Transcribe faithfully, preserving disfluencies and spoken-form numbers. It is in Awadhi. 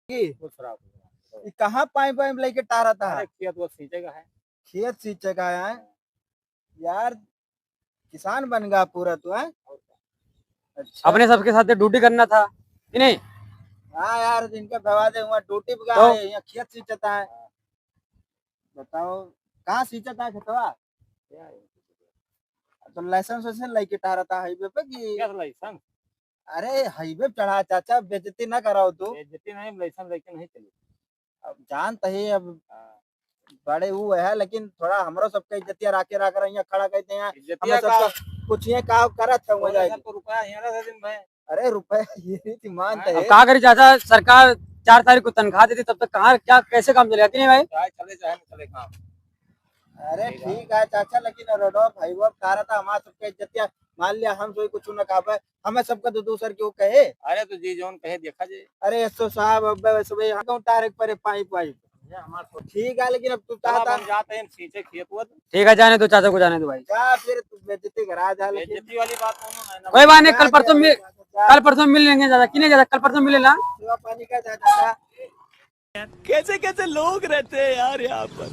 की? खुश रहा, खुश रहा। ई कहाँ पाइप वाइप लेके टारत है? अरे, खेत वो सींचे का है। खेत सींचे का है? यार, किसान बन गया पूरा तू, हैं? अच्छा। अपने सबके साथ ड्यूटी करना था कि नहीं? हाँ यार, इनका भवा दे हुआ ड्यूटी पे गया तो? है, यहाँ खेत सींचता है। बताओ, कहाँ सींचता है खेतवा? तो लाइसेंस वाइसेंस लेके टारता हाईवे पे कि? क्या लाइसेंस? अरे, हाईवे पे चढ़ा चाचा, बेइज्जती ना कराओ तू। बेइज्जती नहीं, लाइसेंस लेके नहीं चली। अब जानत ही, अब हाँ। बड़े वो है, लेकिन थोड़ा हमरो सबके इज्जतिया राखे रख रही है, खड़ा कहते हैं, इज्जतिया हमें सबका का? कुछ ये काम करत है, वो थोड़ा जाए। सा तो रुपया यहाँ रहा था दिन भर। अरे, रुपया ये नहीं थी, मानते हाँ। अब हैं। का करी चाचा, सरकार चार तारीख को तनख्वाह देती, तब तक कहाँ, क्या, कैसे काम चलेगा कि नहीं भाई? चाहे चले, चाहे न चले काम। अरे ठीक है। ठीक है चाचा, लेकिन रोडवा भाई वो तारा था, हमार सबके इज्जतिया, मान लिया हम सोई कुछ न कहबे, हमें सबका तो दूसर क्यों कहे? अरे तो जी जौन कहे देखा जे। अरे एसओ साहब, अब वैसे भाई हम कौन तारे परे पाइप वाइप। ये हमार तो ठीक है, लेकिन अब तू चला, चाहता हम जाते हैं सींचे खेत वो। ठीक है, जाने दो चाचा को, जाने दो भाई। जा फिर तू बेइज्जती करा जा, लेकिन बेइज्जती वाली बात कौनो है ना। कोई बात नहीं, जा, कल परसों जा, मिल, जा, जा। कल परसों मिल लेंगे चाचा, कि नहीं चाचा, कल परसों मिल लेना। सेवा पानी का जा, जा, जा। कैसे कैसे लोग रहते हैं यार यहाँ पर।